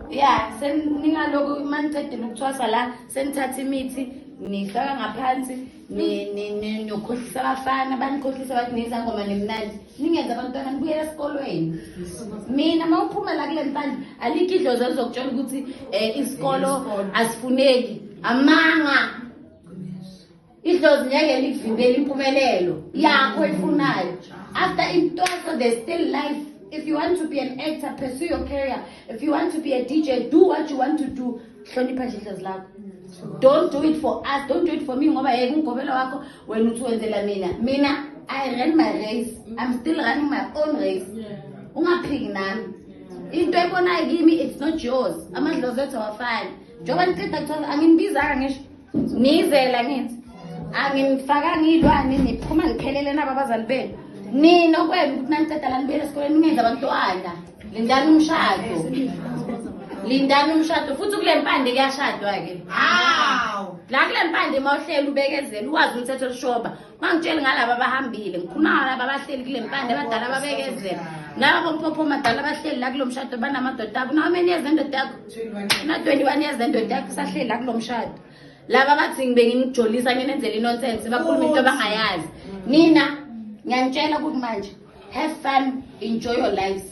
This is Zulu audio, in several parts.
Ya, seningaloku manicedile ukuthwasa la, senithatha imithi nifaka ngaphansi, niyokhohlisa abafana, banikhohlisa bathi nizangoma nimnandi. Ningenze abantwana, nibuyele esikolweni. Mina uma uphuma la kule mpandle, alikho idlozi elizokutshela ukuthi isikolo asifuneki. Amanga. Idlozi ngeke likuvimbele impumelelo yakho oyifunayo. After intwaso, there's still life. If you want to be an actor, pursue your career. If you want to be a DJ, do what you want to do. Hlonipha nje idlozi lakho. Don't do it for us, don't do it for me, ngoba yeke umgobelo wakho wena uthi wenzela mina. Mina, I ran my race. I'm still running my own race. Ungaphiki nami. Into ebonayo kimi, it's not yours. Amadlozi ethu awafani. Njengoba niqeda kuthiwa anginibizanga, ngisho nizela, ngithi anginifakanga iy'lwane, niphuma niphelele nabo abazali benu. Nina okwenu ukuthi naniceda la nibuyele esikoleni, ningenze abantwana. Lindani umshado, lindani umshado. Futhi kule mpande kuyashadwa-ke. Hawu. La kule mpande, uma uhleli ubekezela, uwazi umthetho olishoba. Ungangitsheli ngalaba abahambile, ngikhuluma ngalaba abahleli kule mpande, abadala ababekezela, naba bompopo madala abahleli la kulo mshado, banamadoda abo. Una many years nendoda yakho? Una 21 years nendoda yakho, usahleli la kulo mshado. Laba bathi ngibe nginijolisa, nginenzela i-nonsense, bakhuluma into abangayazi. Nina ngiyanitshela ukuthi manje have fun, enjoy your lives.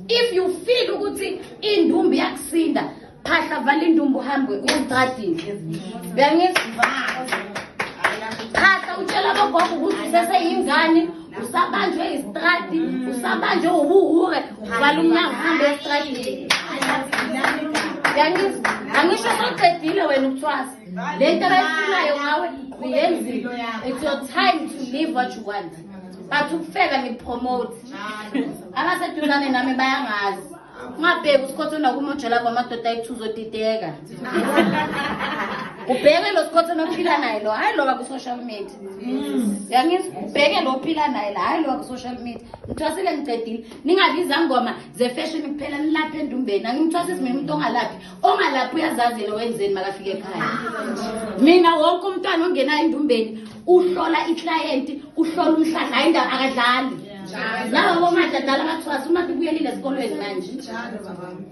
If you feel ukuthi indumbi iyakusinda, phahla, vala indumbi, uhambe uyestradini. Uyangizwa? Phahla, utshela abogogo ukuthi useseyingane, usabanjwe istradi, usabanjwe ubuhure. Vala umnyango, uhambe estradini. Uyangizwa? Angisho sewuqedile wena ukuthwasa. Le nto abayifunayo ngawe uyenzile. It's your time to live what you want. But ukufeba ngi-promote, abaseduzane nami bayangazi. Ungabheki usikhothona kumojela kwamadoda ayi-two, uzodideka. Ubheke lo sikhothona ophila naye lo, hhayi lo waku-social media. Uyangizwa? Ubheke lo ophila naye la, hhayi lo waku-social media. Ngithwasile, ngicedile. Ningabi izangoma ze-fashion kuphela, nilaphe endumbeni. Angimthwasisi mina umuntu ongalaphi. Ongalaphi uyazazi yena wenzeni makafika ekhaya. Mina wonke umntwana ongenayo endumbeni, uhlola i-client, uhlola umhlahla, hayi indaba, akadlali. Laba bomadadala abathwasa, uma ubuyelile esikolweni manje. Njalo, babami.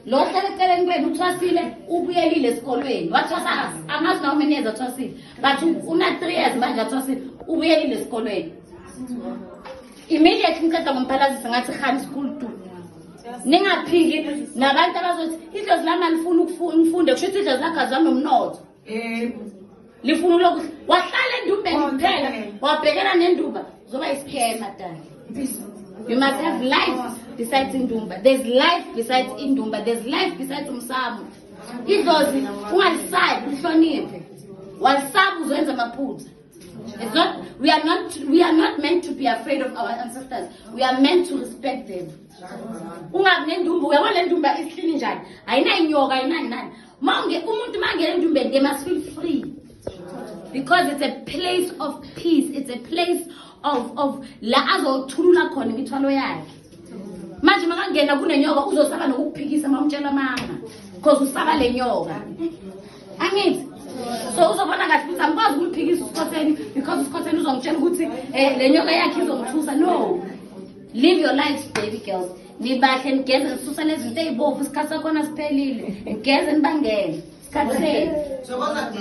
Lo hlala eceleni kwenu uthwasile, ubuyelile esikolweni. Wathwasa, angazi how many years athwasile, but una 3 years manje athwasile, ubuyelile esikolweni. Immediately ngiceda ngomphalazisa, ngathi khani school two. Ningaphiki nabantu abazothi idlozi lami alifuni ngifunde. Kusho ukuthi idlozi lakho azwa nomnotho. Lifuna uloku wahlala endumbeni kuphela, wabhekana nendumba, uzoba isikhema dali. You must have life besides indumba. There's life besides indumba. There's life besides umsamo. Idlozi ungalisabi, uhloniphe. Walisaba, uzoyenza amaphutha. It's not we are not meant to be afraid of our ancestors. We are meant to respect them. Ungabi nendumba, uyabona le ndumba isihlini njani? Ayinayinyoka, ayinani nani. Mawunge umuntu mangena endumbeni, they must feel free. Because it's a place of peace. It's a place of la azothulula khona imithwalo yakhe. Manje makangena kunenyoka, uzosaba nokukuphikisa mamtshela amanga because usaba le nyoka, angithi? So uzobona kahle ukuthi angikwazi ukumphikisa usikhotheni because usikhotheni uzongitshela ukuthi le nyoka yakhe izongithusa. No, live your lives, baby girls. Nibahle, nigeze, nisusa lezi zinto ey'bovu. Isikhathi sakhona siphelile. Nigeze, nibangene, isikhathi senu. Thokoza.